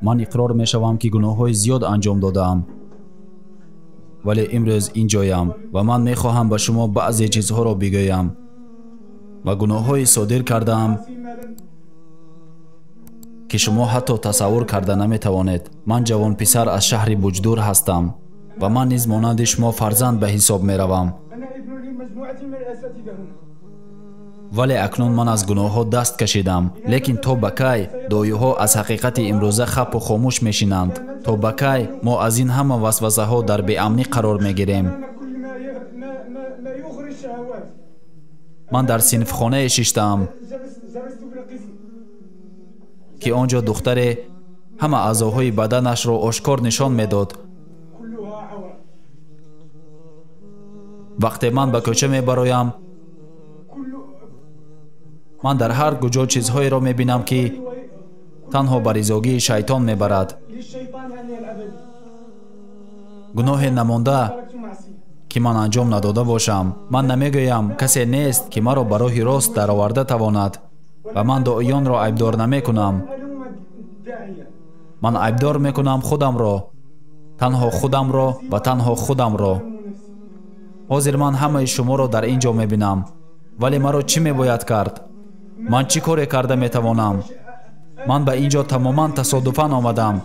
Ман иқрор мешавам, ки гуноҳҳои зиёд анҷом додаам, вале имрӯз ин ҷоям ва ман мехоҳам ба шумо баъзе чизҳоро бигӯям ва гуноҳҳои содир кардаам, ки шумо ҳатто тасаввур карда наметавонед. Ман ҷавонписар аз шаҳри Буҷдур ҳастам ва ман низ монанди шумо фарзанд ба ҳисоб меравам. Вале акнун ман аз гуноҳҳо даст кашидам. Лекин то ба кай доиҳо аз ҳақиқати имрӯза хапу хомӯш мешинанд? То ба кай мо аз ин ҳама васвасаҳо дар беамнӣ қарор мегирем? Ман дар синфхонае шиштаам, ки он ҷо духтаре ҳама аъзоҳои баданашро ошкор нишон медод. Вақте ман ба кӯча мебароям, ман дар ҳар куҷо чизҳоеро мебинам, ки танҳо ба ризогии шайтон мебарад. Гуноҳе намонда, ки ман анҷом надода бошам. Ман намегӯям, касе нест, ки маро ба роҳи рост дароварда тавонад ва ман доиёнро айбдор намекунам. Ман айбдор мекунам худамро, танҳо худамро ва танҳо худамро. Ҳозир ман ҳамаи шуморо дар ин ҷо мебинам, вале маро чӣ мебояд кард? Ман чӣ коре карда метавонам? Ман ба ин ҷо тамоман тасодуфан омадам.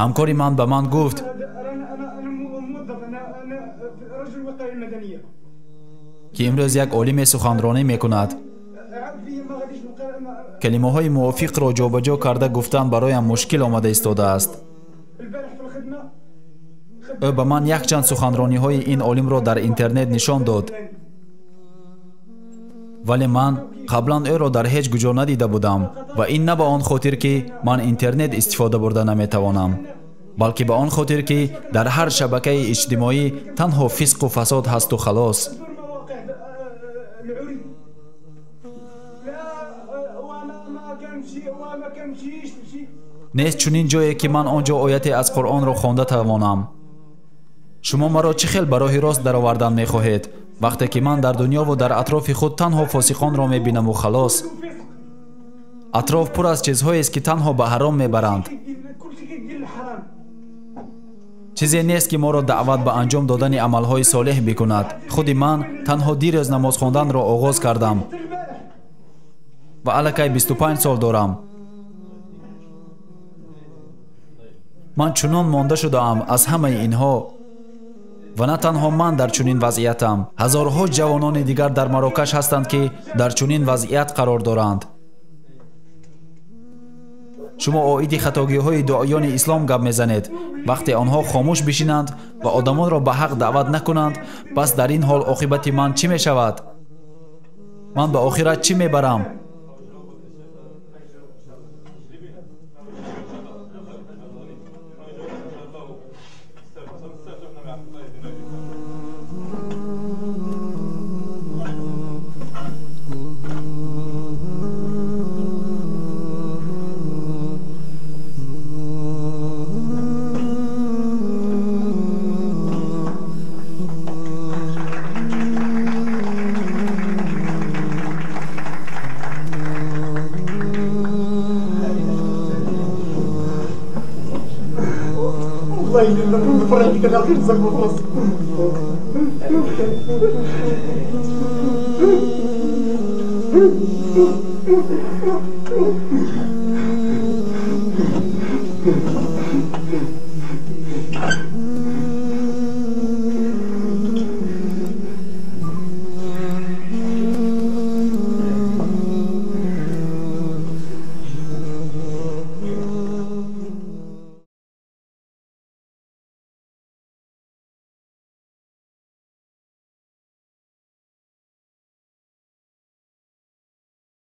Ҳамкори ман ба ман гуфт, ки имрӯз як олиме суханронӣ мекунад. Калимаҳои мувофиқро ҷобаҷо карда гуфтан бароям мушкил омада истодааст. Ӯ ба ман якчанд суханрониҳои ин олимро дар интернет нишон дод, вале ман қаблан ӯро дар ҳеҷ куҷо надида будам ва ин на ба он хотир, ки ман интернет истифода бурда наметавонам, балки ба он хотир, ки дар ҳар шабакаи иҷтимоӣ танҳо фисқу фасод ҳасту халос. Нест чунин ҷое, ки ман он ҷо ояте аз Қуръонро хонда тавонам. Шумо маро чӣ хел ба роҳи рост даровардан мехоҳед, вақте ки ман дар дунёву дар атрофи худ танҳо фосиқонро мебинаму халос? Атроф пур аз чизҳоест, ки танҳо ба ҳаром мебаранд. Чизе нест, ки моро даъват ба анҷом додани амалҳои солеҳ бикунад. Худи ман танҳо дирӯз намоз хонданро оғоз кардам ва аллакай 25 сол дорам. Ман чунон монда шудаам аз ҳамаи инҳо. Ва на танҳо ман дар чунин вазъиятам. Ҳазорҳо ҷавонони дигар дар Марокаш ҳастанд, ки дар чунин вазъият қарор доранд. Шумо оиди хатогиҳои дуоёни ислом гап мезанед. Вақте онҳо хомӯш бишинанд ва одамонро ба ҳақ даъват накунанд, пас дар ин ҳол оқибати ман чӣ мешавад? Ман ба охират чӣ мебарам?